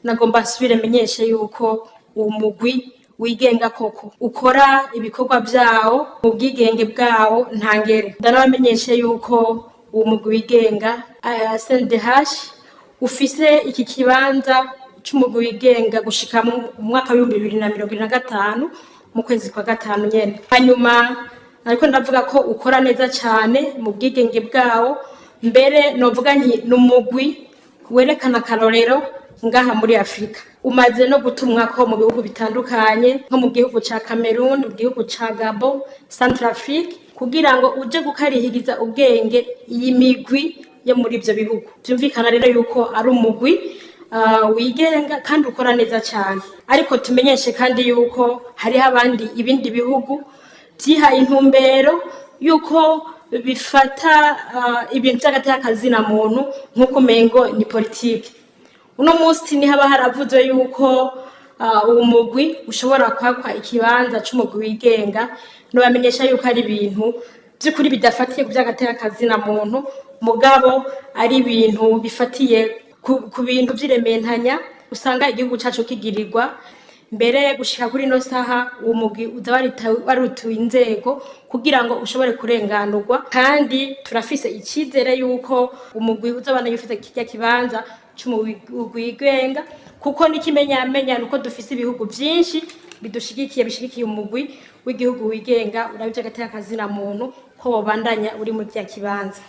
Nagomba nsubire menyeshe yuko uwo mugwi wigenga koko ukora ibikorwa vyawo mu bwigenge bwawo ntangere. Ndanabamenyeshe yuko uwo mugwi wigenga CNDH ufise iki kibanza c'umugwi wigenga gushika mu mwaka w'2025 mu kwezi kwa gatanu nyene. Hanyuma ariko ndavuga ko ukora neza cane mu bwigenge bwawo, mbere novuga nti ni umugwi werekana akarorero ngaha muri Afrika. Umaze no gutumwa ko mu bihugu bitandukanye nko mu gihugu ca Cameroon, mu gihugu ca Gabon, Centrafrique, kugira ngo uje gukarihiriza ubwenge iyi migwi yo muri ivyo bihugu. Vyumvikana rero yuko ari umugwi wigenga kandi ukora neza cyane. Ariko tumenyeshe kandi yuko hariho abandi ibindi bihugu vyihaye intumbero yuko bifata ibintu vy'agateka muntu nk'uko umengo ni politike. Uno munsi ni haba haravuzwe yuko uwo mugwi ushobora kwakwa ikibanza c'umugwi wigenga, nobamenyesha yuko ari ibintu vy'ukuri bidafatiye ku vy'agateka muntu, mugabo ari ibintu bifatiye ku bintu vy'irementanya usanga igihugu cacu kigirirwa. Mbere gushika kuri ino saha uwo mugwi uza warutuye inzego kugira ngo ushobore kurenganurwa, kandi turafise icizere yuko umugwi uzobandanya ufise kirya kibanza c'umugwi wigenga, kuko n'ikimenyamenya nuko dufise ibihugu vyinshi bidushigikiye, bishigikiye umugwi w'igihugu wigenga urabye agateka muntu ko wobandanya uri muri kirya kibanza.